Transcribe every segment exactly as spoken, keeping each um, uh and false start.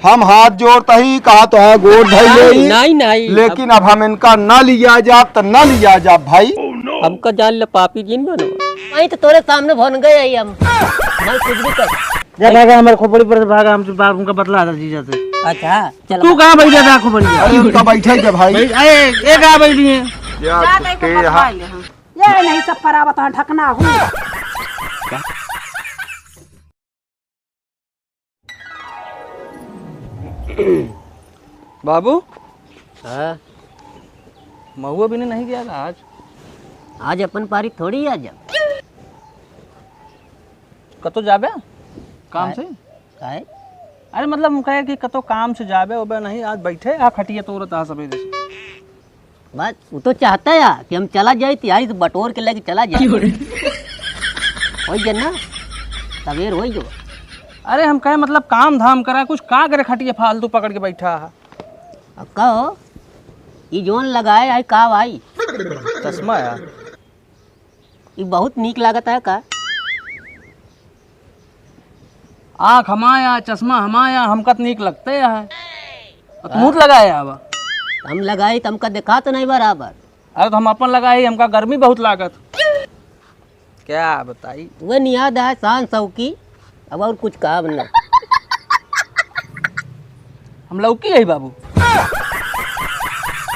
हम हाथ जोड़त ही, कहा तो है गोड़ धइ नहीं, लेई। नहीं, नहीं। लेकिन अब हम इनका ना लिया जाब, त ना लिया जाब भाई। हमका जान ले पापी जिन बनो। वही तो तोरे सामने भन गए ही हम। हम कुछ भी कर। जा भागा, हमारे खोपड़ी पर से भागा, हम बाप उनका बतला दे जीजा से। अच्छा, चल तू भाग। कहाँ बैठा था खोपड़ी पर? अरे उनका बैठा ही दे भाई। भाई, अरे, ये कहाँ बैठी है? यार, जा, तै को छुट्टी बतला यहाँ। ले हम। ये नहीं सब परावत है, ढकना हो। बाबू। हाँ? महुआ बीने नहीं गया था आज? आज अपन पारी थोड़ी आ जा। कतो जाबे? काम काहे? से? काहे? अरे मतलब हम कहे कि कतो काम से जाबे ओबे नहीं, आज बैठे आ खटिया तोरत आ सवेरे से। बस, वो तो चाहता है कि हम चला जाए, तिहारी से बटोर के लेके चला जाए। क्यों रे? होई गया ना, सवेर होई गयो। अरे, हम कहे, मतलब, काम धाम करा, कुछ का करे, खटिया फालतू पकड़ के बैठा है। अब का हो, ई जोन लगाए आई का भाई? चश्मा यार। ई बहुत नीक लागत है का? आँख हमाया, चश्मा हमाया, हमका त नीक लगते है। और तू हाँ। लगाए आवा। हम लगाई त हमका देखा तो नहीं बराबर। अरे तो हम अपन लगाई, हमका गर्मी बहुत लागत। क्या बताई? वह नियाद है शान शौकी, अब और कुछ कहा बनना। हम लौकी है बाबू।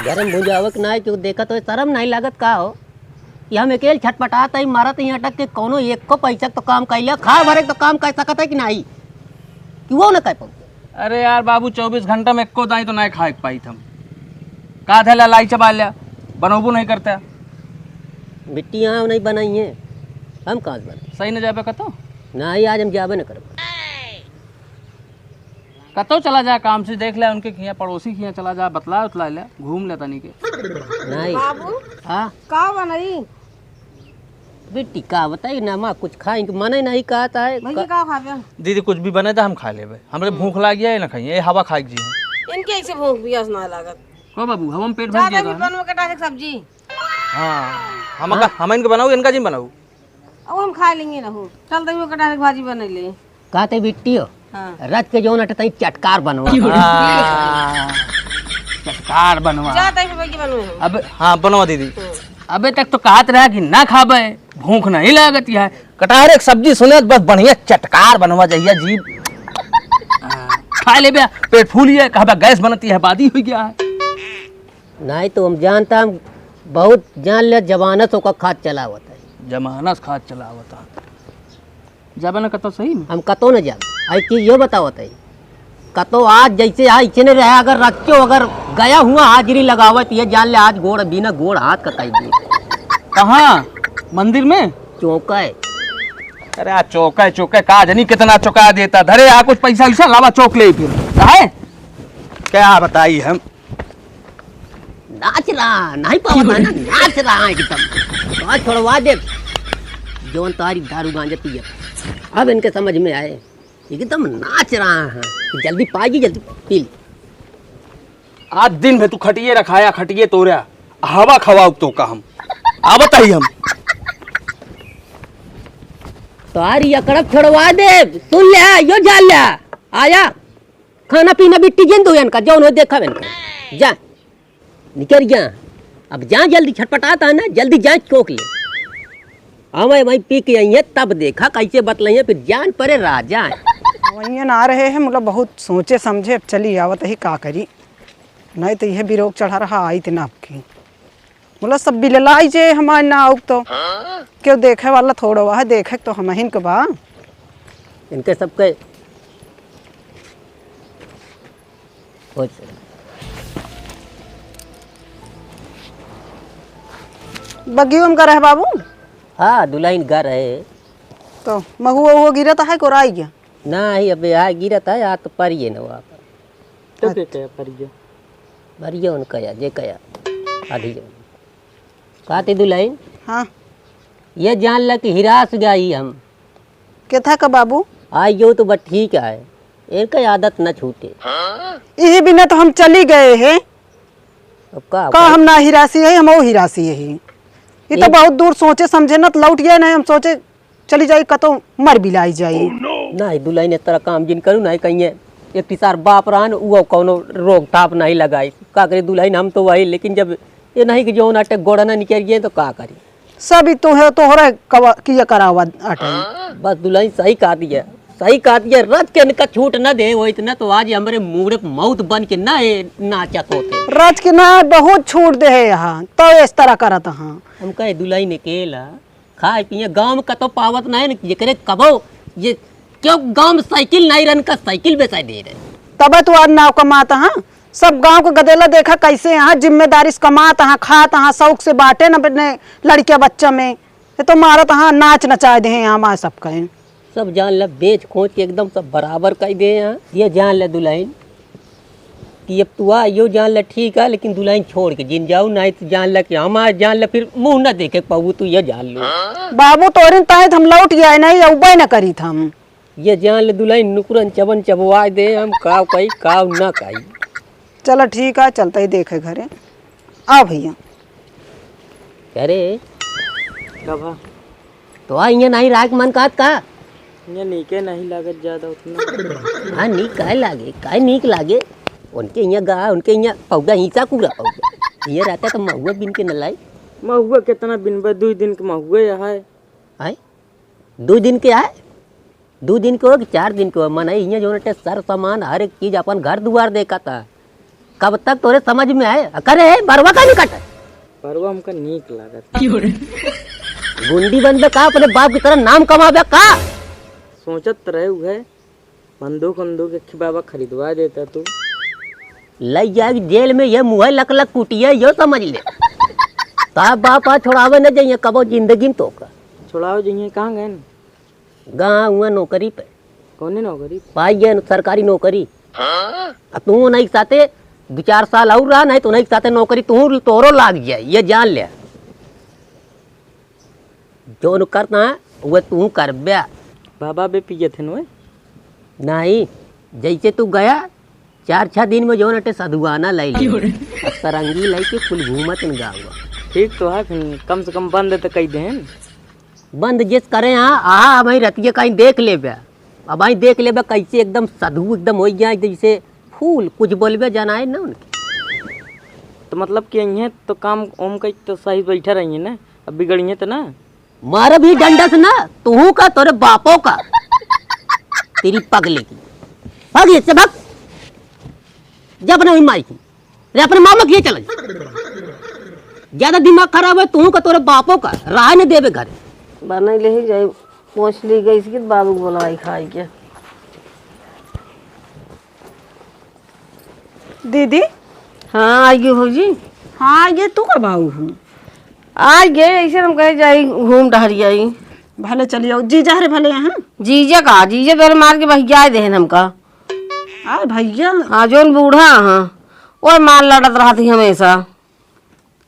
गरम भुंजावक ना है, क्यों देखत हो, शर्म नहीं लागत का हो? कि हम अकेल छटपटात हई, मरत ही अटक के, कौनो एको पैसा के तो काम कइले, खा भरे के तो काम कर सकत है कि नाही? कि वो न कर पाऊ? अरे यार बाबू, चउबीस घंटा में एको दाई तो नाही खाए के पाइत हम। का धैला लाई चबा ल्या, बनौबो नहीं करता। बिट्टी यहाँ नहीं बनाई है, हम कहाँ से बनाई? सही न जाबे कतो? नाही, आज हम जाबे न करब। कतौ चला जा काम से, देख ले उनके खिया, पड़ोसी खिया चला जा, बतला उतला ले, घूम ले तनी के। नहीं। बाबू, हाँ? का बनाई? बिट्टी का बताई ना, माँ कुछ खाए के मने नहीं कहता है। भैया, का का खाबे? दीदी, कुछ भी बने तो हम खा लेबे, हमरे भूख लाग गया है ना खाइए, ये हवा खाए के जी। इनके ऐसे भूख पियास ना लागत। को बाबू, हवा में पेट जा भर गया तभी ना। बनवा के डाले सब्जी। हाँ, हम हाँ? का, हम इनके बनाऊ, इनका जी बनाऊ। अब हम खा लेंगे ना हो। चल, तैयो के डाले भाजी बने ले। का ते बिट्टी हो? हाँ। रच के जौन अटे तई चटकार बनवा। हाँ, चटकार बनवा। जा, तई भाजी बनवे हम। अब हाँ, बनवा दीदी। हाँ। अबे तक तो कहत रहा कि ना खाबे, भूख नहीं लागत है। कटहर एक सब्जी सुने, बस बढ़िया चटकार बनवा जहिया जी। हाँ, खा लेबे, पेट फूल गया, कहबे गैस बनती है, बादी हो गया है। नहीं तो हम जानता, हम बहुत जान ले, जमानत ओका खात चलावत है। जमानत खात चलावत है। जाबे ना कतो सही में? हम कतो न जाब। आई चीज यो बतावत है, कतो आज जैसे आज इतने रहे, अगर रखो, अगर गया हुआ हाजिरी लगावत, ये जान ले आज गोड़, बिना गोड़ हाथ कटाई दिए। कहाँ? मंदिर में? चौका है। अरे आ चौका है, चौका है, का जनी कितना चौका देता। धरे आ कुछ पैसा वैसा लावा, चौक ले फिर। काहे? क्या बताई हम? नाच रहा, नहीं पावा था ना, नाच रहा है एकदम। आज छोड़वा दे, जौन तारी दारू गांजा पिए। अब इनके समझ में आए, एकदम नाच रहा है। जल्दी पाएगी, जल्दी पी ले। आज दिन भर तू खटिए रखाया, खटिए तोरा, हवा खवाऊ तो का हम। आवत ही हम। तारी अकड़प छोड़वा दे, सुन ले, यो जान ले, आया। खाना पीना बिट्टी जिन दो इनका, जौन हो देखा इनका। जा, निकल जा। अब जा जल्दी, छटपटाता है ना, जल्दी जा चौक ले। हाँ, वही, वही पी के आई है, तब देखा कैसे बतलाई है, फिर जान परे राजा है। वही ना रहे हैं, मतलब बहुत सोचे समझे, अब चली आवत ही का करी, नहीं तो यह बिरोक चढ़ा रहा आई थे ना आपकी। बोला, "सब बिललाई जे हमार ना आउक तो। क्यों देखे वाला थोड़ो वह, देखे तो हमहिन के बा।" इनके सबके हो चल। बगियो में गर है बाबू? हाँ, दुल्हन गर है। तो महुआ उहुआ गिरत है, कोराई गया? ना ही, अबे आ गिरत है, आ तो परिए न हुआ। तो के अच्छा। कहे परिए? परिए उनका या, जे कया, आधी जो। कहते दुल्हन? हाँ। ये जान ल कि हिरास गई हम। के था का बाबू? आई जो तो बस ठीक है, इनका आदत न छूटे। यही बिना तो हम चली गए हैं। अब का, का का? हम ना हिरासी है, हम वो हिरासी यही। ये तो ये बहुत दूर सोचे समझे न, तो लौट गए नहीं, हम सोचे चली जाई, कतो मर बिलाई जाई। नहीं, दुल्हन इस तरह काम जिन करू, नहीं कहिए एक ठिसार बाप रहन, उ कौनो रोक टाप नहीं लगाई। का करी दुलहिन, हम तो वही, लेकिन जब ये नहीं कि जौन अटे गोड़ ना निकल गए तो का करी? सब ही तो है, तोहरा कवा-, किया करावा अटे। बस दुलहिन सही कहा दिया, सही कहा दिया। रच के इनका छूट ना दे, वो इतना तो आज हमरे मूड़े पे मौत बन के ना ए, नाचत होते। रच के ना बहुत छूट दे है यहाँ, तो इस तरह करत हाँ। हम कहे दुलहिन अकेला खाए पिए गाँव में कतो पावत नहीं न, जेकरे कबो ये क्यों गाँव में साइकिल नहीं रहन का साइकिल बेचा दे रहे। तबे तो आज नाव कमात हाँ, सब गाँव के गदेला देखा कैसे यहाँ जिम्मेदारी से कमात हाँ, खात हाँ, शौक से बाटे न अपने लड़किया बच्चा में। ये तो मारत हाँ, नाच नचाए दे हैं यहाँ माँ सब कहे। सब जान ले, बेच खोच के एकदम सब बराबर कर दे हैं। ये जान ले दुलहिन कि अब तू आ, यो जान ले ठीक है, लेकिन दुलहिन छोड़ के जिन जाऊ, नहीं तो जान ले कि हम आज जान ले फिर मुँह न देखे पाऊ, तू ये जान लो। बाबू तोरिन ताहे त हम लौट गए नहीं, अउबे न करी हम। ये जान ले दुलहिन नुकरन चबन चबवाए दे, हम काव कही काव न कही। चला ठीक है, चलते ही देखे घरे। आ भैया। अरे का भा? तो आ इहाँ नहीं राख मन कहत का? इहाँ नीके नहीं लागत ज्यादा उतना। हाँ नीक काहे लागे, काहे नीक लागे? उनके इहाँ गा, उनके इहाँ पौधा ईसा कूड़ा पौधा। इहाँ रहता तो महुआ बिन के न लाई। महुआ कितना बिन बा, दुई दिन के महुआ है। आए? दुई दिन के आए? दू दिन के हो कि चार दिन के हो, मनई हियाँ जौन अटे सर सामान हर एक चीज अपन घर दुआर देखत ह। कब तक तोरे समझ में आए? करे है बरवा का नहीं कटे? बरवा हमका नीक लागत। गुंडी बनबे का? अपने बाप की तरह नाम कमाबे का? सोचत रहे उहे बंदूक उंदूक एक बाबा खरीदवा देता तू। लई जाए जेल में ये मुँह लक लक कुटिया, यो समझ ले। ता बाप आ छोड़ावे न जाइए कबो जिंदगी में तोका। छोड़ावे जाइए कहाँ गए न? गा हुआ नौकरी पे। कौने नौकरी? पाई गए न सरकारी नौकरी। हाँ? आ तू नहीं साथे दो चार साल और रहा, नहीं तो नहीं साथे नौकरी तू तोरो लाग जाए, ये जान ले। जौन करता है, वह तू करबे। बाबा बे पियत है नोए? नहीं, जैसे तू गया, चार छह दिन में जौन अटे सधुआना लाई ले। और सरंगी लाई के कुल घूमत न गाँव। ठीक तो है, फिर कम से कम बंद तो कई देन। बंद जिस करे हाँ, आहा, अब ही रतिया कहीं देख लेबे। अब ही देख लेबे कैसे एकदम सधु एकदम हो जाए, जैसे फूल, कुछ बोलबे जाना है ना उनके। तो मतलब कि यहीं तो काम ओम कई तो सही बैठा रही है ना, अब बिगड़िए तो ना? मारब ही डंडा से ना, तू का तोरे बापो का। तेरी पगली की। भाग इससे भाग। जा अपने वही माई की। रे अपने मामा के चला जा। ज्यादा दिमाग खराब है, तू का तोरे बापो का। रहा न देबे घर। बना ले ही जाए, पहुँच ली गई इसकी बाबू को बुलाई खाई के। दीदी। हाँ, आइए भौजी। हाँ, आइए, तू कब आऊ हूँ? आइए, ऐसे हम कहे जाई, घूम टहर आई। भले चली आओ, जीजा हरे भले यहाँ। जीजा का? जीजा तोरे मार के बहिया देहन हमका। आ भैया। हाँ, जोन बूढ़ा हाँ, ओए मार लड़त रहत ही हमेशा।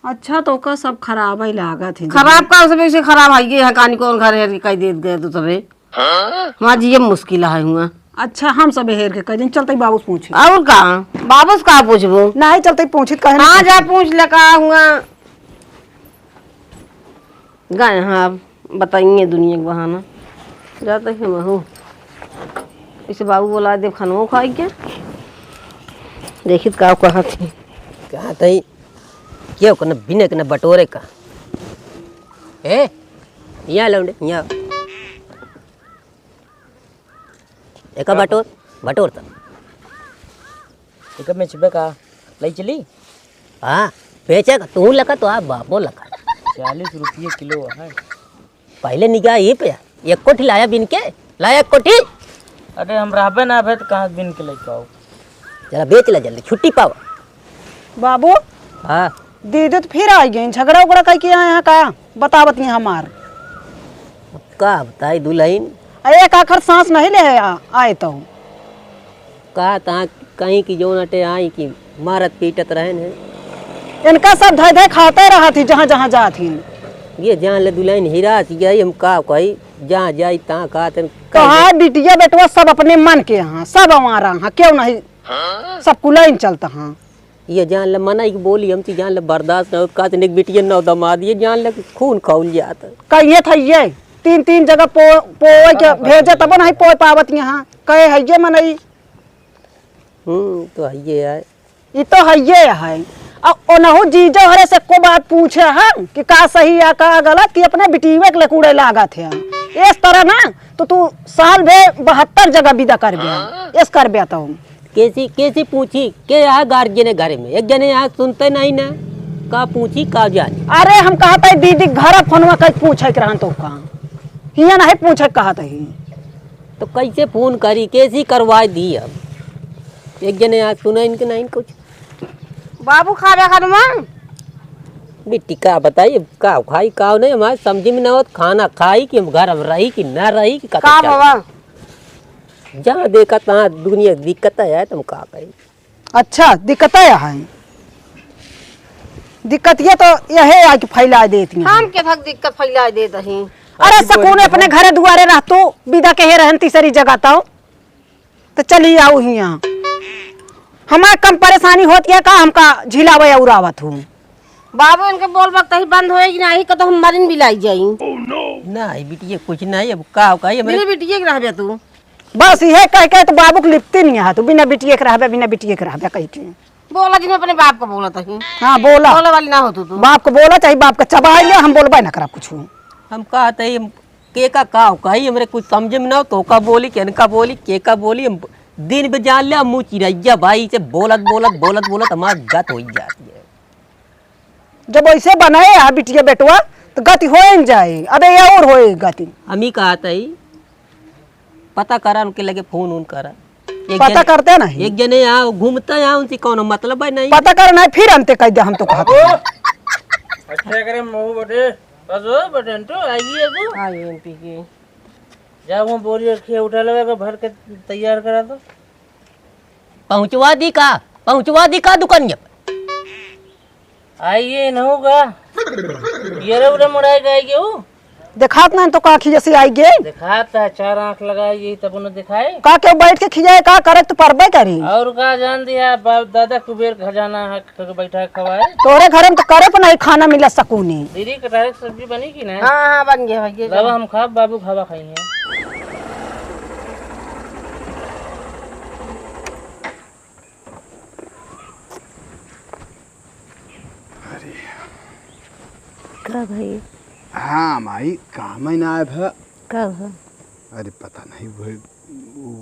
अच्छा, तो का सब खराब ही लागत है। खराब का, सब ऐसे खराब है, ये यहाँ कानी कौन घर हेर के कह देत गए तो सबे। हमार जिए मुश्किल है हुआ। अच्छा, हम सब हेर के कह दें, चलते ही बाबू से पूछे। और का? बाबू से का पूछबो? नहीं, चलते ही पूछित, कहे हाँ, नहीं जा पूछ ले का हुआ। गए हाँ, अब बताइए दुनिया के बहाना। जाते ही हम हो। इसे बाबू बोला दे खानो खाई के। देखित का कहत ही। कहत ही, क्यों कने बिने कने बटोरे का? ए, यहाँ लौंडे, यहाँ। एका बटोर, बटोर त। एका बेचबे का? लई चली? हाँ, बेचे का, तू लका तो आप बापो लका। चालीस रुपये किलो है। पहले निगाह ये पे, एक कोठी लाया बिन के, लाया एक कोठी। अरे हम रहबे ना अबे तो कहाँ बिन के लेके आओ? चला बेच ला जल्दी, छुट्टी पावा। बाबू। हाँ। दीदी तो फिर आ गई, झगड़ा उगड़ा कह के आए हैं का? बतावत नहीं हमार। अब का बताई दुल्हन? अरे एक आखर सांस नहीं ले आ-, आए तो। का तहाँ कहीं की जौन अटे आई कि मारत पीटत रहन है। इनका सब धय धय खाते रहत ही जहाँ जहाँ जात ही। ये जान ले दुल्हन हीरा सी गई, हम का कही, जहाँ जाई तहाँ खात हैं। कहा बिटिया बेटवा सब अपने मन के हाँ, सब हमारा हाँ, क्यों नहीं? सब कुलाइन चलता हाँ। ये जान ले, मनई के बोली हमसे जान ले, बर्दाश्त न होत, का तनिक बिटिया नौ दमाद, ये जान ले, खून खौल जात। कहिए था ये, तीन, तीन जगह पो-, पोए के भेजे, तब नहीं पोए पावत यहाँ। कहे है ये मनई। हम्म, तो हइये है। ई तो हइये है। अब ओनहु जीजो हरे से को बात पूछे हैं कि का सही या का गलत, कि अपने बिटिये के लेकुड़े लागत है। इस तरह ना तो तू साल भे बहत्तर जगह विदा करबे। हाँ। इस करबे तो। कैसी, कैसी पूछी? के यहाँ गार्जियन है घर में? एक जने यहाँ सुनते नहीं ना। का पूछी, का जानी? अरे हम कहत है दीदी घर फोनवा कर पूछे के रहन तो का? हियाँ नहीं पूछे कहत है। तो कैसे फोन करी, कैसी करवाई दी अब? एक जने आज सुना इनके नहीं कुछ। बाबू खाबे खानु माँ? बिट्टी का बताई, अब का खाई, का नहीं, हमारे समझ में ना होत, खाना खाई कि हम घर हम रही कि ना रही कि कतई का चल। बाबा? जहाँ देखा तहाँ दुनिया दिक्कत है, तुम का कही? अच्छा, दिक्कत है। दिक्कत ये तो यहे आ कि फैला देती हैं। हम के थक दिक्कत फैला देत ही। अरे ऐसी बोली सकून तो अपने है। घरे दुआरे रह तू, विदा कहे रहन तीसरी जगह तो। तो चली आऊ हियाँ। हमार कम परेशानी होत है का, हमका झिलावे और आवत हूँ। बाबू इनके बोल बक तही बंद होए कि नाही, कतो हम मरिन बिलाई जाई। नहीं बिटिया, कुछ नहीं, अब का, का ये मेरे बिना बिटिये के रहबे तू। बस इहे कह के तो बाबू के लिपते नहीं है, तू बिना बिटिये के रहबे, बिना बिटिये के रहबे कह के। बोला जिन अपने बाप को बोला तही। हाँ, बोला। बोले वाली ना हो तू, तू। बाप को बोला, चाहे बाप का चबाई ले, हम बोलबे ना करब कुछ। हम कहते हैं, के का, का हो, कही हमरे कुछ समझ में ना हो, तो का बोली, केनका बोली, के का बोली, हम दिन बे जान ले, मुँह चिरैया भाई से बोलत, बोलत, बोलत, बोलत हमार गत हो जाती है। जब ऐसे बनाए है बिटिया बेटवा, तो गति होए न जाए, अबे ये और होए गति। हम ही कहते ही, पता करा उनके लगे, फोन उन करा। एक पता जने, करते नहीं। एक जने यहाँ घूमता यहाँ, उनसे कौनो मतलब है नहीं। पता कर नहीं, फिर अंते कह दे, हम तो कहते हैं। अच्छा करे महू बटे, बस हो बटे, तो आइए तू। हाँ, ये एमपी के। जा वो बोरी रखी है, उठा लगा के भर के तैयार करा दो। पहुँचवा दी का? पहुँचवा दी का दुकानिया पर? आइए इनहू का। ये रे उरे मुड़ाई के आई गयो। देखात ना तो का खिया से आई गे। देखात है, चार आँख लगाई गई तब उन्हें दिखाए। का केहू बैठ के खियाए, का करे तो परबे करी। और का जान दिया, बाप दादा कुबेर खजाना है, ख-, बैठा खवाए। तोरे घरे में तो करे पर नहीं खाना मिला सकूनी। दीदी कटहरे की सब्जी बनी कि नहीं? हाँ, हाँ, बन गया, बन गया। लावा हम खाब, बाबू खावा खाई हैं। अरे। का भाई? हाँ माई, का मैं ना आए भा? का भा? अरे पता नहीं वो, वो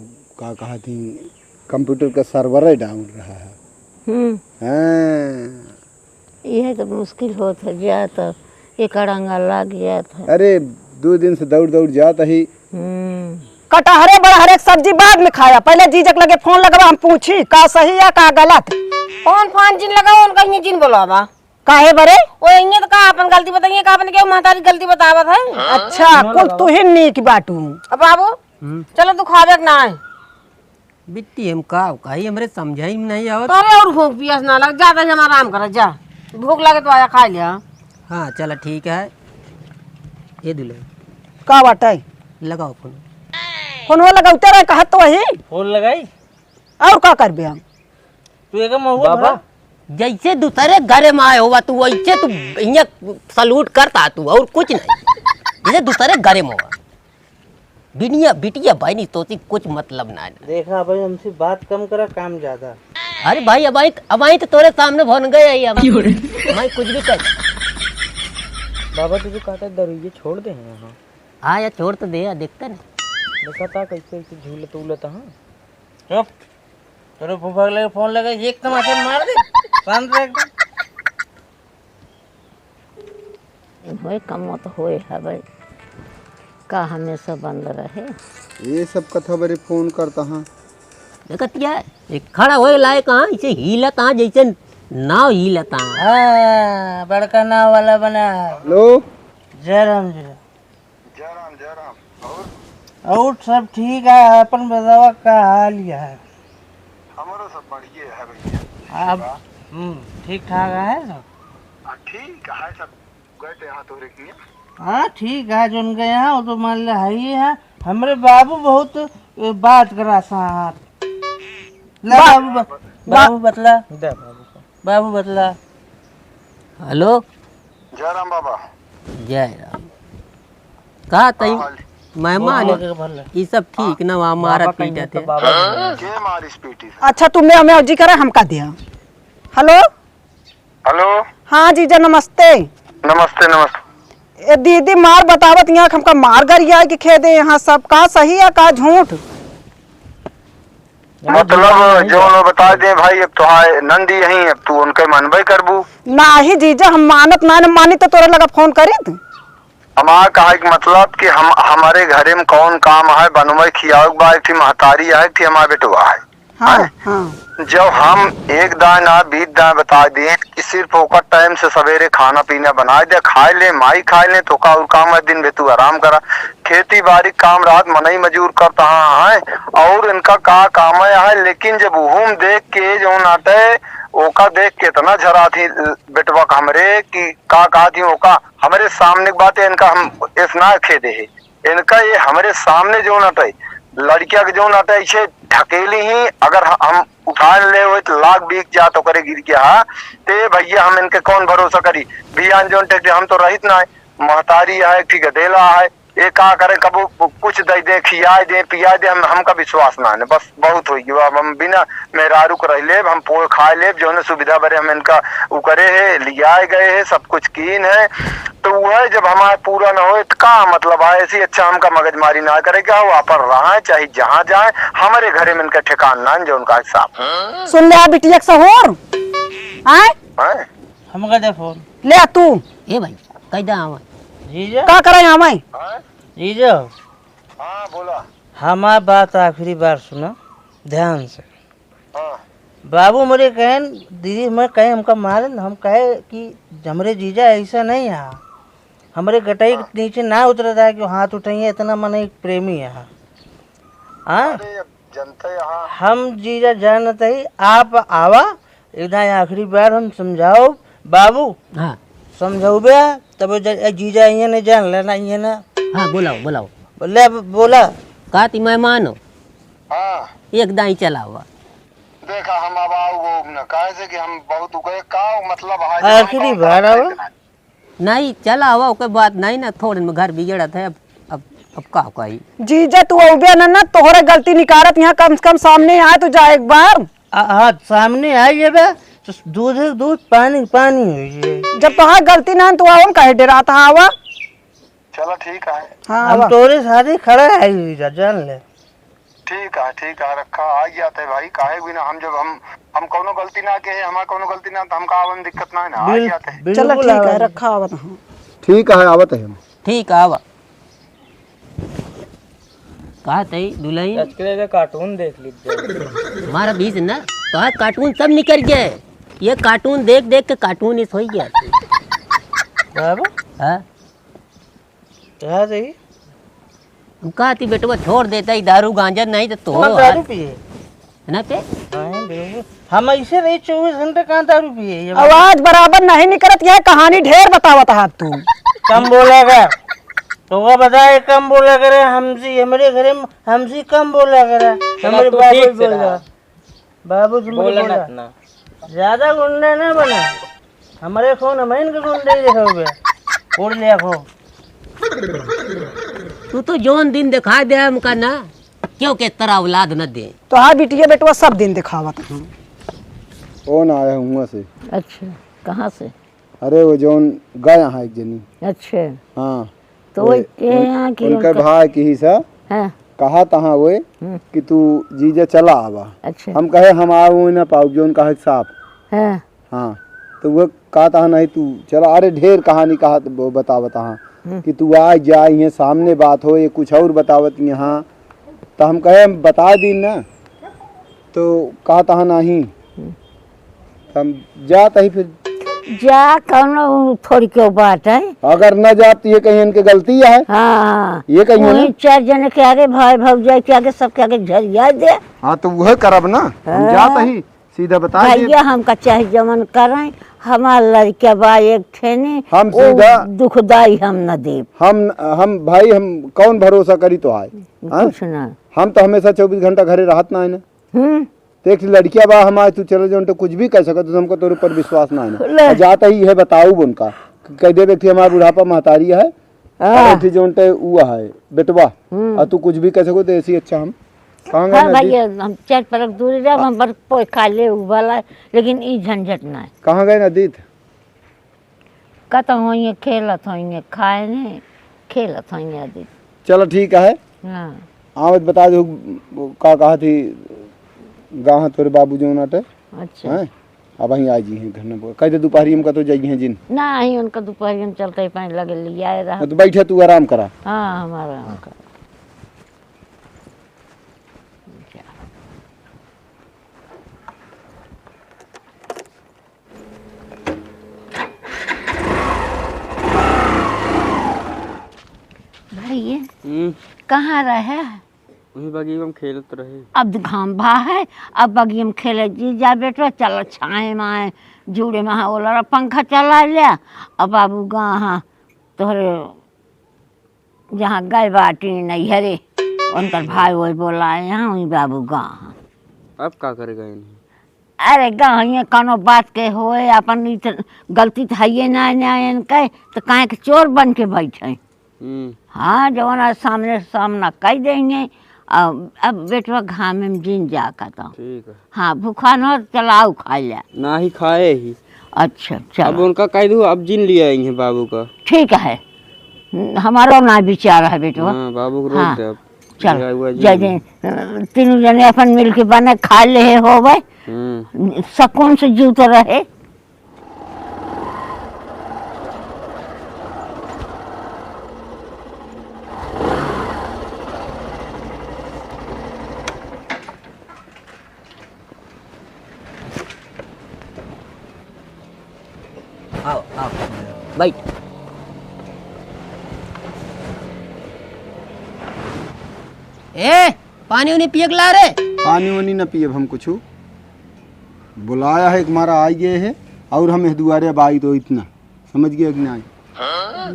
का कहा थी, कंप्यूटर का सर्वर है डाउन रहा है। हम्म। हाँ। यह तो मुश्किल होत है, जा तो एक अड़ंगा लाग जात है। अरे दो दिन से दौड़ दौड़ जात ही। हम्म। कटहरे बड़हरे के सब्जी बाद में खाया, पहले जीजक लगे फोन लगवा, हम पूछी का सही या का गलत। फोन फान जिन लगाओ, उनका इन्हें जिन बोलावा। काहे बरे? वो इन्हें तो का अपन गलती बताइए, का अपन के महतारी गलती बतावत है। अच्छा, कुल तू ही नीक बाटू। अब बाबू, हम्म। चलो तू खावे के ना है। बिट्टी, हम का कही, हमरे समझाई में नहीं आवत। अरे और भूख पियास ना लग, जा तही हम आराम कर, जा। भूख लगे तो आया खा लिया। हाँ, चला ठीक है। ये दुल्हन। का बाटे? लगाओ फोन। फोनवा लगाउते रहे, कहत तो वही। फोन लगाई? और का करबे हम? तू एक महुआ बाबा, भरा। जैसे दूसरे घरे में आए होवा तू, वैसे तू इहाँ सलूट करता तू, और कुछ नहीं। जैसे दूसरे घरे में होवा। बिनिया, बिटिया भाई नहीं, तोसी कुछ मतलब ना है। देखा भाई, हमसे बात कम करा, काम ज्यादा। अरे भाई, अब आई, अब आई तो तोरे सामने भन गए आई हम। क्यों रे? मैं कुछ भी कर। बाबा, तुझे कहता है, दरुइये छोड़ दे हैं यहाँ। हाँ यार, छोड़ तो दे यार, देखते ना। देखा था कैसे कैसे झूलत उलत, हाँ। चुप। तोरे फूफा के लगे फोन लगे, एक तमाचा मार दे। शांत रह एकदम। होए, कमवा तो होए हवे, का हमेशा बंद रहे? ये सब कथा बरे फोन करता हाँ। देखत क्या है? एक खड़ा होए लायक हाँ, इसे हिलत हाँ, जैसे नाव हिलत हाँ। हाँ, बड़का नाव वाला बना। हेलो। जय राम जी। जय राम, जय राम। और? और सब ठीक है, अपन बतावा का हाल है? हमारा सब बढ़िया है भैया। आप, आशीर्वाद। हम्म, ठीक ठाक है सब? हाँ, ठीक है सब। गए थे यहाँ तोहरे किया? हाँ, ठीक है, जोन गए हैं, वो तो मान ले है ही है। हमरे बाबू बहुत, ए, बात करा साथ। ला बा-, बाबू ब-, बा-, बाबू बतला। दे बाबू को। बाबू बतला। हेलो। जय राम बाबा। जय राम। का तई, का हाल? मेहमान, बाबा के भर ले। ई सब ठीक ना, वहाँ मारत पीटत है। बाबा के भर ले। अच्छा, तू मैं, मैं जी करे, हमका दिया। हेलो। हेलो। हाँ जीजा, नमस्ते। नमस्ते, नमस्ते। ए दीदी, मार बतावत यहाँ, हमका मार गरिया के खेदे यहाँ सब, का सही है, का झूठ? मतलब, जौन वो बता दे भाई, अब तोहार नंदी यहीं, अब तू उनके मनबे करबू। नाही जीजा, हम मानत ना, न मानी तो तोरे लगा फोन करीत। हमार कहे के मतलब कि हम, हमरे घरे में कौन काम है, बनवे खियावे के बा, एक ठे महतारी है, एक ठे हमार बेटवा है। हाँ, हैं? हाँ। जब हम एक दाएं ना बीस दाएं बता दिए कि सिर्फ ओकर टाइम से सवेरे खाना पीना बनाए दे, खाए ले, माई खाए ले, तो का और काम है, दिन भर तू आराम करा। खेती बारी काम रात मनई मजूर करता है, और इनका का काम है, है, लेकिन जब उहुम देख के जो नाटे, ओका देख के इतना झरा थी बेटवा का हमरे कि का कहा थी ओका, हमरे सामने की बात है, इनका हम इस ना खेदे है। इनका ये हमरे सामने जो नटई, लड़किया के जो नटई, इसे ढकेली ही, अगर ह-, हम उठा ले होई तो लाग बीक जात ओकरे गिर के, हाँ, ते भैया हम इनके कौन भरोसा करी? बियान जोन टेक हम तो रहित ना है, महतारी है, ठीक है, देला है, ये का करे, कबो कुछ दे दे, खियाए दे, पियाए दे, हम, हमका विश्वास ना है, बस बहुत हो गया। अब हम बिना मेहरारू के रह लेब, हम पोए खाए लेब, जौने सुविधा बरे हम इनका उ करे है, लियाए गए है, सब कुछ कीन है, तो वह जब हमारे पूरा न होए, तो का मतलब है? ऐसी अच्छा हमका मगजमारी ना करे, क्या हो, पर रहा चाहे जहाँ जाए, हमारे घरे में इनका ठिकान ना है, जो उनका हिसाब। सुन ले, आ बिटिया के सहूर। आए? हैं? हमका दे फोन। ले आ तू। ए भाई, कैदा आवा। जीजा? का करे आवे? हैं? जीजा? हाँ, बोला। हमार बात आखिरी बार सुना, ध्यान से। हाँ। बाबू मोरे कहन, दीदी मोरे कहे हमका मारन, हम कहे कि हमरे जीजा ऐसा नहीं है, हमरे गटई के हाँ। नीचे ना उतरत है कि हाथ उठाइए, इतना मन एक प्रेमी है। हाँ? अरे, अब जनते यहाँ। हम जीजा जानत ही, आप आवा, इधर आखिरी बार हम समझाओ, बाबू, हाँ। समझौबे, तब ज-, ए, जीजा इहे ने जान लेना, इहे ना। हाँ, बोलाओ, बोलाओ। बोले, अब बोला। का ती मेहमान हो? हाँ। एक दाई चलावा। देखा, हम अब आओ वो न, काहे से कि हम बहुत उगे, का मतलब है, आखिरी बार आओ। नहीं, चलावा, ओके बात नहीं ना, थोड़े में घर बिगड़त है, अब, अब, अब का कही? जीजा, तू अउबे ना, ना, तोहरे गलती निकारत यहाँ कम से कम सामने आए तो जा एक बार। आ, हाँ, सामने आ जेबे, तो दूध है दूध, पानी पानी हो जाए। जब तोहार गलती ना है, तो हम काहे डेरात है, आवा। चलो, ठीक है। हाँ, हम आवा। तोरे साथे खड़ा है, जीजा, जान ले। ठीक है, ठीक है, रखा, आ जाते भाई, काहे बिना हम, जब हम, हम कौनो गलती ना के, हमार कौनो गलती ना, तो हमका आवे में दिक्कत ना है ना, आ बिल-, जाते हैं। चलो, बिल्कुल ठीक है, आवा। रखा, आवत हम। ठीक है, आवत है हम। ठीक है, आवा। का तई दुलहिन? आज के लिए कार्टून देख लीजिए। हमारा बीच ना, तो आज कार्टून सब निकल गए। ये कार्टून देख देख के कार्टून इस हो गया। बाबा? हाँ? कहाँ जाई? हम कहा थी बेटवा छोड़ देता ही दारू गांजा, नहीं तो तोरो कौन दारू हाल। पिए? है ना पे? नहीं, बेवकूफ। हम ऐसे रही चउबीस घंटे कहाँ दारू पिए? ये आवाज बराबर नहीं निकलत, यह कहानी ढेर बतावत है तू। कम बोला कर। तो वो बताए कम बोला करे, हमसे, हमारे घरे में हमसे कम बोला करे। चला, हमारे तू बाबू ठीक से बोल रहा। रहा। बाबू जी, मुझे बोला बोला। ना इतना। ज्यादा गुंडा ना बना। हमारे फोन हम इनके गुंडे ही रहोगे। उड़ लिया खो। तू तो जौन दिन दिखा दे हमका ना, क्यों के तरह औलाद न दे। तो हाँ बिटिया बेटवा सब दिन दिखावत हैं। फोन आया हुआ से। अच्छा, कहाँ से? अरे वो जौन गया है एक जनी। अच्छा। हाँ। तो वो वही, के उन-, यहाँ की उनका उनका भाई की ही सा हाँ। कहा तहाँ वो हम्म। कि तू जीजा चला आवा। अच्छा। हम कहे हम आओ ना पाऊ जौन कहे साफ। हाँ। हाँ। तो वो कहा तहाँ नहीं तू चला, अरे ढेर कहानी कहा तो वो बतावत हाँ हम्म। कि तू आ जा, ये सामने बात हो, ये कुछ और बतावत यहाँ। तो हम कहे हम बता दी ना। तो कहा तहाँ नहीं। हम्म। हम जात ही फिर। जा, कौनो थोड़ी क्यों बात है? अगर न जात, ये कहीं इनके गलती है। हाँ, हाँ। ये कहीं है ना? वही चार जने के आगे, भाई भौजाई के आगे, सबके आगे झरिया दे। हाँ, तो वह करब ना। हम हाँ। जात ही, सीधा बता दे। भैया, हमका चाहे जमन करें, हमार लड़का बा एक ठेने, हम वो सीधा दुखदाई हम न देब। हम, हम भाई, हम कौन भरोसा करी तो आए? हाँ? कुछ ना। हम तो हमेशा चउबीस घंटा घरे रहत ना है ना। हम्म। तो एक लड़किया बा हमारे, तू चले जाओ तो कुछ भी कह सकत, तो हमको तोरे ऊपर विश्वास ना है ना। ले। आ जाता ही है, बताऊ उनका, कह देबे कि हमारा बुढ़ापा महतारी है, हाँ। अरे थी जोन ते उ है, बेटवा। हम्म। आ तू कुछ भी कह सको तो ऐसी अच्छा हम। कहाँ गए हाँ ना दी? भैया, हम चार परक दूरी रह, हम बड़ पोय खा ले उ वाला, लेकिन ई झंझट ना है। कहाँ गए ना दीत? कत होइए, खेलत होइए, खाए ने, खेलत होइए दी। चलो ठीक है। हाँ। आवत बता दो, का कहा थी, गाँव तोरे बाबू जो नाटे। अच्छा। हैं? अब वहीं आ जी हैं घर में, कह दे दोपहरी में कतो जाइए हैं जिन। ना, ही उनका दोपहरी में चलते ही पानी लगे लिया आए रहा। हाँ, तो बैठे तू आराम करा। हाँ, हमारा आराम करा। भाई, हम्म। कहाँ रहे? वही बगीचा में खेलत रहे। अब घाम भा है, अब बगीचा में खेले जी जा बेटवा, चल छाए माए, जूड़े में ओला पंखा चला लिया। अब बाबू गा हाँ तोहरे जहाँ गए बाटी नैहरे, उनकर भाई वही बोलाए हैं, वही बाबू गा हाँ। अब का करे गए नहीं? अरे गा, ये कौनो बात के होए, अपन ई त गलती त हइये ना, ना इनके, त काहे के चोर बन के बैठे? हम्म। हाँ, जवन आज सामने सामना कई देंगे। अब, अब बेटवा घामे में जिन जा का तो। ठीक है। हाँ, भूखा न चलाऊ खा लिया। ना ही खाए ही। अच्छा, चलो। अब उनका कह दू, अब जिन लिया आई हैं बाबू का। ठीक है, हमारो ना विचार है बेटवा। हाँ, बाबू को रोक हाँ। दे अब। चल, लिया हुआ जिन जय ले। दिन, तीनों जने अपन मिल के बने खा ले होवे, हम्म। सुकून से जूत रहे। आओ, आओ, बैठ। ए, पानी उनी पिए के ला रे। पानी उनी न पियब हम कुछु। बुलाया है, एक मारा आई गए है, और हम इस दुआरे अब आई तो इतना, समझ गया कि नहीं?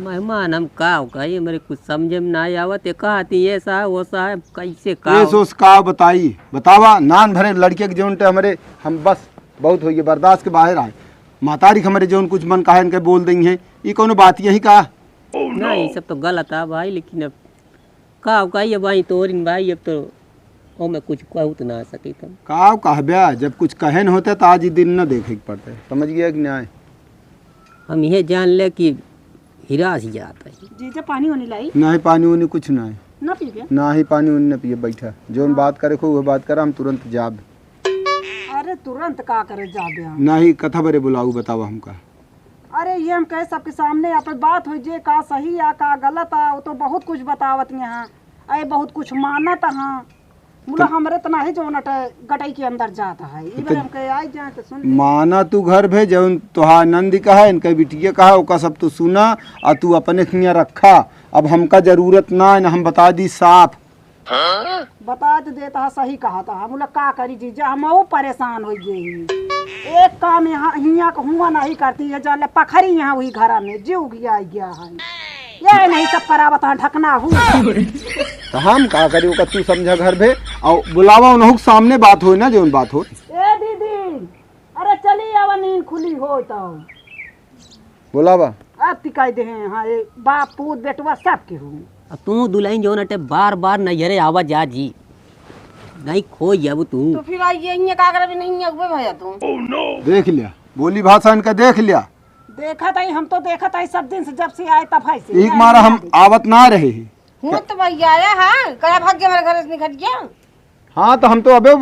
मेहमान हम का कही, हमरे कुछ समझे में ना आवत, ये कहती ये सा है, वो सा है, कैसे का ये हो? सोच का बताई, बतावा, नान भरे लड़के के जौन ते हमरे, हम बस बहुत होइए, बर्दाश्त के बाहर आए। महतारी के हमरे जौन कुछ मन कहा इनके बोल देंगे, ये कौनो बात यही का? ना, ये सब तो गलत है भाई, लेकिन अब का, का ये भाई तोरिन भाई, अब तो ओमे कुछ कहू तो ना सकी तुम। का कहब्या, जब कुछ कहे न होते तो आज ये दिन न देखे के पड़ते, समझ गया कि नहीं? हम ये जान ले कि हिरास जात है। जीजा पानी होने लाई? नहीं, पानी उनी कुछ नहीं। ना पीबे? ना ही पानी उनी न पिए, बैठा। जौन हाँ। बात करे को वो बात करा, हम तुरंत जाब। अरे तुरंत का करे जाबे हम? नहीं, कथा बरे बुलाऊ, बतावा हमका। अरे, ये हम कहे सबके सामने अपन बात होई, जे का सही या का गलत आ, वो तो बहुत कुछ बतावत यहाँ। अरे, बहुत कुछ मानत हाँ। मुला तो हमरे त नाही जौन अटे गटई के अंदर जात है। ई तो बार हम कहे आई जाए तो सुन ले। माना तू घर भे, जौन तोहार नंदी कहा, इनके बिटिया कहा, ओका सब तू सुना, आ तू अपने खिया रखा। अब हमका जरूरत ना है, ना हम बता दी साफ। बता तो देता है, सही कहा था। हम लोग का करी जीजा, हम वो परेशान हो गए ही। एक काम यहाँ, हियाँ का हुआ नहीं करती है, जान ले पखरी यहाँ हुई घरा में, जीव गया, गया है। ये नहीं सब करावत है, ढकना हूँ। तो हम का करी, ओका तू समझा घर भे, और बुलावा उन्हों के सामने बात होए ना, जौन बात होए। ए दीदी, अरे चली आवा, नींद खुली हो तो। बोला बा। अब ती कह दे हैं, हाँ, ए, बाप, पूत, बेटवा, सब के हूँ। अब तू दुल्हन जौन अटे बार बार नैहरे आवा जा जी। नहीं खो जाबू तू। तो फिर आई ये, ये का करबे, नहीं अगुए भैया तू। देख लिया, बोली भाषा इनका देख लिया। देखा था, हम तो देखा था सब दिन से, जब से आए तब है से। एक मारा हम आवत ना रहे हैं। हूँ तो भैया आया, हाँ, कया भाग गया हमारे घर से निकल गया। हाँ, तो हम तो अबे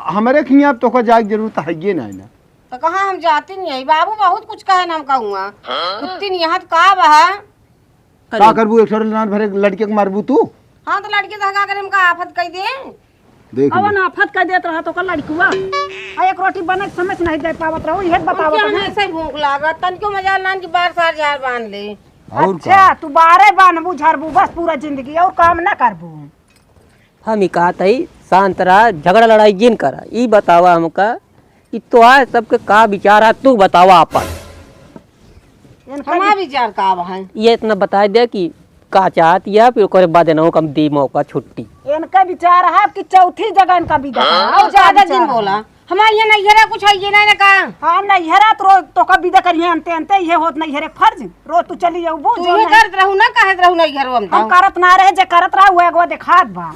हमरे खिया अब तोका जाए के जरूरत है ये ना, ना। तो कहाँ हम जाते नहीं है, बाबू बहुत कुछ कहे ना हम कहूँगा। हाँ? कुत्ती नहीं यहाँ तो का बहा। का करबू, एक छोरे लान भरे लड़के के मारबू तू? हाँ, तो लड़के तो का करे, हमका आफत कह दे। देख कवन ले। आफत कह देत रहा तो का लड़कुआ? आ एक रोटी बने के समय से नहीं दे पावत रहो, ये बतावत उनके रहो। हमेशा ही भूख लागत, तनिको मजा लान की बार सार झार बांध ले। और अच्छा, का? तू बारे बांधबू झारबू बस पूरा जिंदगी, और काम ना करबू। हम ही कहत हई, शांत रहा, झगड़ा लड़ाई जिन करा। ई बतावा हमका, ई तोहार सबके का विचार है, तू बतावा आपन। इनका हमार वि- विचार का बा है? ये इतना बताइ दे कि का चाहत या, फिर ओकरे बाद इनहू का हम दी मौका छुट्टी। इनका विचार है कि चौथी जगह इनका विदा हाँ, करा। और ज्यादा विचार दिन है। बोला। हमार ये नैहरा कुछ है, ये नहीं ना का? हाँ, नैहरा तो रोज तोका बिदा करिहे, अंते अंते ये होत नैहरे फर्ज। रोज तू चली जाऊ, वो तू जो ही नहीं। करत रहू ना, कहत रहू नैहरो हम हम तो। करत ना रहे, जे करत रहा, वो एगो देखात बा।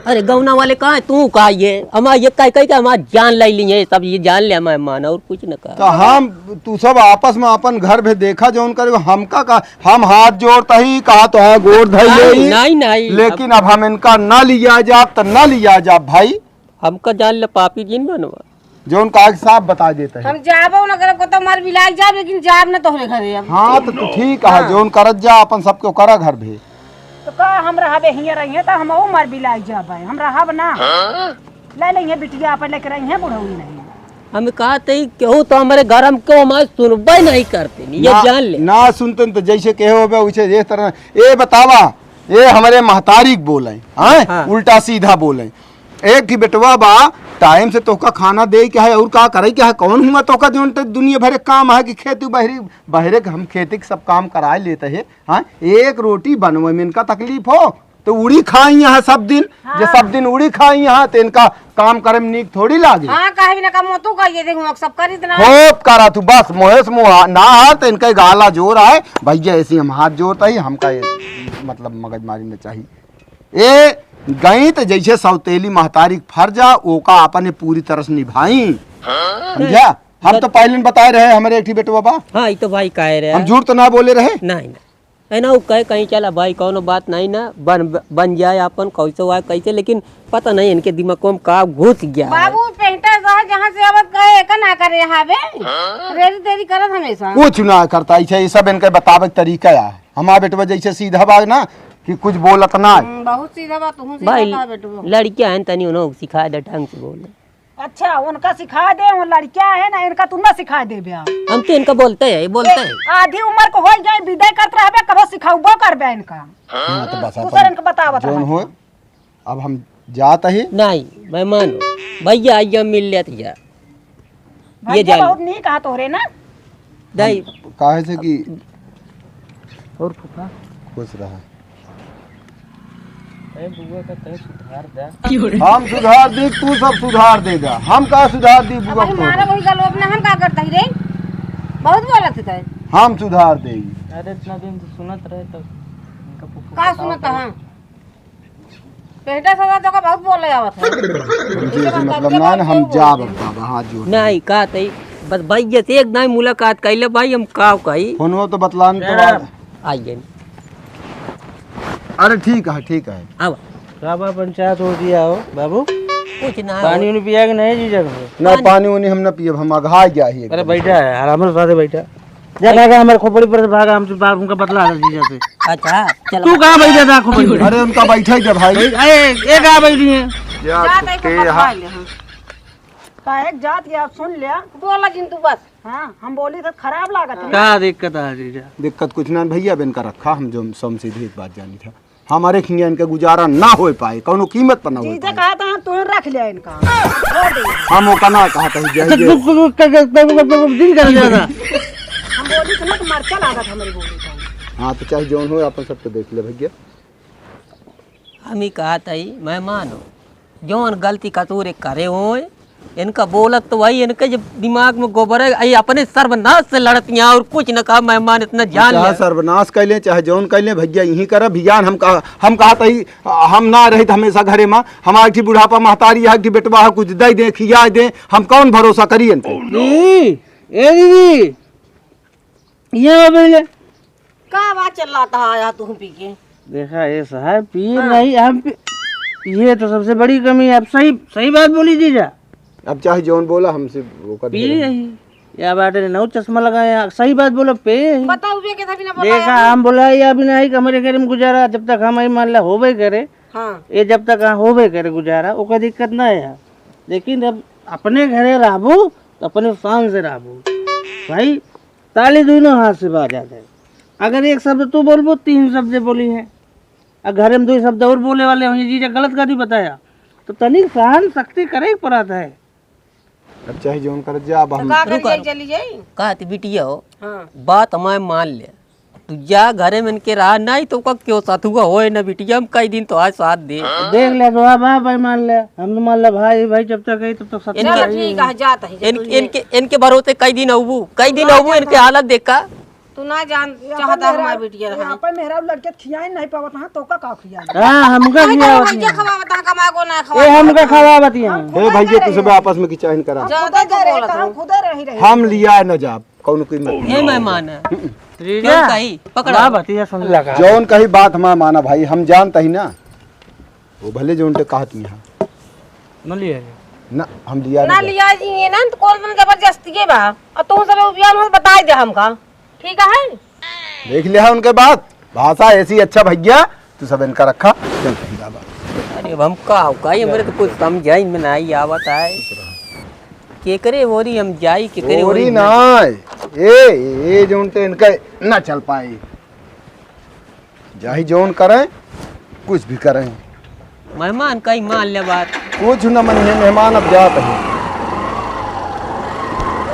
अरे गौना वाले कहाँ है? तू कहा ये? हमार ये कह कह के हमार जान ले ली है सब, ये जान ले हमार मान और कुछ न कहा। तो हम, तू सब आपस में अपन घर भे देखा जौन करे, हमका का, हम हाथ जोड़ता ही कहा तो है गोड़ धई नहीं, ले ही। नहीं, नहीं। लेकिन अब हम इनका ना लिया जाब तो ना लिया जाब भाई। हमका जान ले पापी जिन बनवा। जौन काहे के साफ बता देता है। हम जाबो न करब, कतो मर बिलाई जाब, लेकिन जाब न तोहरे घरे अब। हाँ, तो तू ठीक है, हाँ। जौन करत जा, अपन सबके करा घर भे। तो का हम रहबे हियाँ रहिए, तो हम ओ मर बिलाई जाबे, हम रहब ना। हाँ? ले लेंगे बिटिया, अपन लेके रहिए बुढ़ऊ नहीं। हम कहा तई, केहू तो हमरे घर हम केहू हमारे सुनबे नहीं करते, ये ना, जान ले। ना सुनते तो जैसे कहे होबे, वैसे ये तरह, ए बतावा, ए हमरे महतारी के बोले, हाँ? हाँ। उल्टा सीधा बोले। एक ही बेटवा बा, टाइम से तोहका खाना दे के है, और का करे के है? कौन हुआ तोहका जौन ते दुनिया भरे काम है कि खेती बहरी, बहरे के हम खेती के सब काम कराए लेते हैं, हाँ? एक रोटी बनवे में इनका तकलीफ हो, तो उड़ी खाई यहाँ सब दिन, हाँ। जे सब दिन उड़ी खाई यहाँ, तो इनका काम करे में नीक थोड़ी लागे। हाँ, काहे भी ना काम तू कहिए, देखो, सब करी इतना। खूब करा तू, बस मोहे से मुँह ना हार, तो इनका गाला जोर आए, भैया ऐसे हम हाथ जोड़ता ही, हमका ये, मतलब, मगजमारी न चाहिए। ए गई त जैसे सौतेली महतारी के फर्ज आ, ओका अपने पूरी तरह से निभाई। हाँ। समझा? हम तो पहले न बताए रहे, हमरे एक ठी बेटवा बा। हाँ, ई तो भाई कहे रहे। हम झूठ तो ना बोले रहे। नहीं, नहीं। ए ना, उ कहे कहीं चला भाई, कौनो बात नहीं ना, बन, बन जाए अपन, कैसे हुआ, कैसे, लेकिन पता नहीं इनके दिमाग में का घुस गया है। बाबू, पेंटा साहब जहाँ से आवत कहे, एका ना करे यहाँ बे। हाँ। रेरी तेरी करत हमेशा। कुछ ना करता, ऐसे ये सब इनके बतावे के तरीका है। हमार बेटवा जैसे सीधा बा ना कि कुछ बोलत ना। हम्म, बहुत सीधा बा, तुहूँ सीधा भाई, बा बेटवा। लड़कियां हैं, तनी उन्हों सिखा दे ढंग से बोले। अच्छा, उनका सिखा दे, वो लड़कियां है ना, इनका तू ना सिखा देबे आप। हम तो इनका बोलते हैं, ये बोलते हैं। आधी उम्र को हो जाए, विदाई करत रहबे, कबो सिखाउबो करबे इनका। हाँ, तो बस दूसर अपन इनका बतावत जौन रहत हो, है। अब हम जात ही। नहीं, मेहमान हो। भैया, आइया मिल लेत जा। भैया ये जान। बहुत नीक हाथ हो रे ना। दाई। काहे से कि और फूफा? खुश रहा। ए बुआ का तय सुधार दा। हम सुधार दी, तू सब सुधार देगा। हम का सुधार दी अब बुआ भाई को? मारा वही गलोब ना, हम का करता ही रे? बहुत बोलत है। हम सुधार देई। अरे इतना दिन से सुनत रहे तो इनका फूफा का बताओ सुनत तो। हाँ? पेंटा सदा तो का बहुत बोले आवत है। जी, इनके जी, बाद मतलब कभी ना, ना, हम बोलते जाब हैं। अब बाबा, हाथ जोड़। नहीं, का तई, बस भैया से एक दाई मुलाकात कइले भाई, हम का कही। फोनवा तो बतलान के बाद। आइए। अरे ठीक है, ठीक है। आवा। का बा पंचायत हो दिया हो बाबू? कुछ ना पानी हो। उनी पिया के नहीं जीजा के? ना, पानी। पानी उनी हम ना पियब, हम अघा गया ही अरे एकदम। बैठा है, आराम से साथे बैठा। जा भागा हमारे खोपड़ी पर से भागा, हमसे बात उनका बतला दे जीजा से। अच्छा, चलो। तू कहाँ बैठा था खोपड़ी पर? अरे उनका बैठा ही था भाई। अरे, ये कहाँ बैठी है? या जात है, के को यहाँ? पकड़ा ले, हाँ। काहे जात के आप सुन लिया? बोला जिन तू बस। हाँ, हम बोली तो खराब लागत है। का दिक्कत है जीजा? दिक्कत कुछ ना भैया, अब इनका रखा, हम जो समझे भी एक बात जानी था। हमारे खिंगे इनके गुजारा ना हो पाए, कौनो कीमत पर ना हो जीजा पाए। कहा था, हाँ, तू रख लिया इनका। छोड़ दे। हम ओका ना कहा था, अच्छा, जाइए। तू, तू, तू, तू, तू, तू, तू, दिन कर दिया था। हम बोली तो ना, तो मरचा लागत हमारी बोली का। हाँ, तो चाहे जौन हो, अपन सब तो देख ले भैया। हम ही कहा था, मेहमान हो, जौन गलती कसूर एक करे होए, इनका बोलत तो वही, इनके जब दिमाग में गोबर है, ये अपने सर्वनाश से लड़त यहाँ और कुछ न कहा। मेहमान इतना जान चाहे ले। सर्वनाश कैले, चाहे जौन कैले, भैया यही करा। भियान हम कहा, हम कहा तही, हम ना रहित हमेशा घरे में, हमार एक ठी बुढ़ापा महतारी है, एक ठी बेटवा है, कुछ दे दे, खिया दे, हम कौन भरोसा करी इनके? दीदी, ए दीदी, ये हो पहले। का बात चल रहा था आया तू पी के? देखा, ये साहब पिए हाँ। नहीं, हम पी-, ये तो सबसे बड़ी कमी है। अब सही, सही बात बोली जीजा। अब चाहे जौन बोला हमसे, वो कर पी देगा। यही। या बात है, नौ चश्मा लगाए, सही बात बोला, पे यही। बताओ बे, कैसा बिना बोला देखा, यार? हम बोला, या भी नहीं, कि हमारे घर में गुजारा, जब तक हम आई मान ला होबे करे, हाँ। ये जब तक हाँ होबे करे गुजारा, ओकर दिक्कत ना है। लेकिन जब अपने घरे रहबू, तो अपने शान से रहबू। भाई, ताली दोनों हाथ से बाजा जाए। अगर एक शब्द तू बोलबो, तीन शब्द बोली है। अगर घरे में दो शब्द और बोले वाले होंगे, जीजा गलत गाली बताया, तो तनिक सहन शक्ति करे के पड़त है। अब चाहे जौन कर जा, अब तो हम का कर रुको, जाई, रुको। चली जाई? का ती बिटिया हो? हाँ। बात हमारे मान ले। तू जा घरे में इनके रहा, नहीं तो का क्यों साथ हुआ होए ना बिटिया, हम कई दिन तो आज साथ दे। देख ले, बाबा, भाई मान ले, हम तो मान ले भाई, भाई जब तक है तब तक साथ चलो, रही। ठीक है, जात है, इन, इनके, इनके भरोसे कई दिन अबू, कई दिन अबू, इनके हालत देखा। तू ना जान चाहता हमार बिटिया रहा। यहाँ पर मेहरारू लड़के खियाई नहीं पावत, हाँ, तो का, का खियाई? हाँ, हमका नहीं, खियावत तो भैया नहीं। खवावत, हाँ, कमागो ना ए, खवावत। हमका खवावत यहाँ। हम ए, खुदे भैया, रहे तू सब हैं। आपस में किचाइन करा। हम ज्यादा खुदे तो रहे, बोलत हम हूँ। खुदे रही रहे। हम लिया न जाब, कौन कोई मत। ए मेहमान है। हम्म। रीना। कौन कही? पकड़ा। वाह, भतीजा सुन लगा। जौन कही बात हमार माना भाई, हम जानत ही ना। वो भले जौन ते कहत ही हाँ। न लिया है। ना, हम लिया ना नहीं। लिया जी, ये ना, तो कौन सन जबरदस्ती के बा? और तू सब उबिया मत बताई दे हमका। ठीक है? देख लिया उनके बात, भाषा ऐसी अच्छा भैया, तू सब इनका रखा, चल कहीं बाबा। अरे अब हम का, का ही हमरे तो कुछ समझाई में नहीं आवत है। केकरे ओरी हम जाई, केकरे ओरी ओरी ना। ना। ए, ए, जौन ते इनका ना चल पाई। जाही जौन करें, कुछ भी करें। मेहमान कई मान ले बात। कुछ न मन है, मेहमान अब जात है।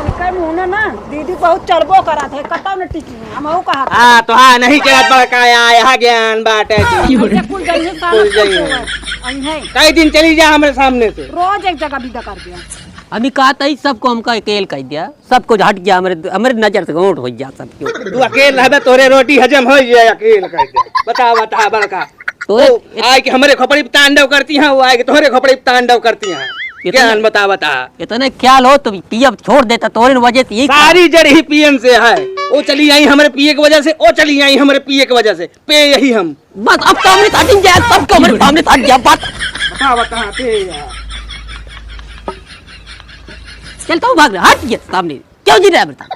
इनका मुंह ना, ना, दीदी बहुत चलबो करत है, कतौ न टिकी है, हम हऊ कहत है। हाँ, तो हाँ, नहीं चलत बड़का, या, यहाँ ज्ञान बाटे। ऐसे कुल जइहे साला कुल जइहे। कुल जइहे। अइहे। कई दिन चली जा हमरे सामने से। रोज एक जगह विदा कर दिया। अभी कहत ही सबको हमका अकेल कह दिया। सब कुछ हट गया, हमरे, हमरे नजर से गोंट हो गया सब कुछ। तू अकेल रहबे, तोरे रोटी हजम हो जाए, अकेल कह दे। बता, बता, बड़का। तोरे ओ, इत- आए कि हमरे खोपड़ी पे तांडव करती हैं, वो आए कि तोरे खोपड़ी पे तांडव करती हैं। इतने ज्ञान बता, बता। इतने ख्याल हो तो पियब छोड़ देता, तोरे वजह से यही सारी जड़ ही पियन से है। वो चली आई हमरे पिए की वजह से, वो चली आई हमरे पिए की वजह से। पे यही हम। बस अब सामने से हटिन जाए, सबके हमरे सामने से हट गया, बस। बता, बता, पे यार। चल तो भाग रहा, हट गया सामने। क्यों जी रहा बेटा?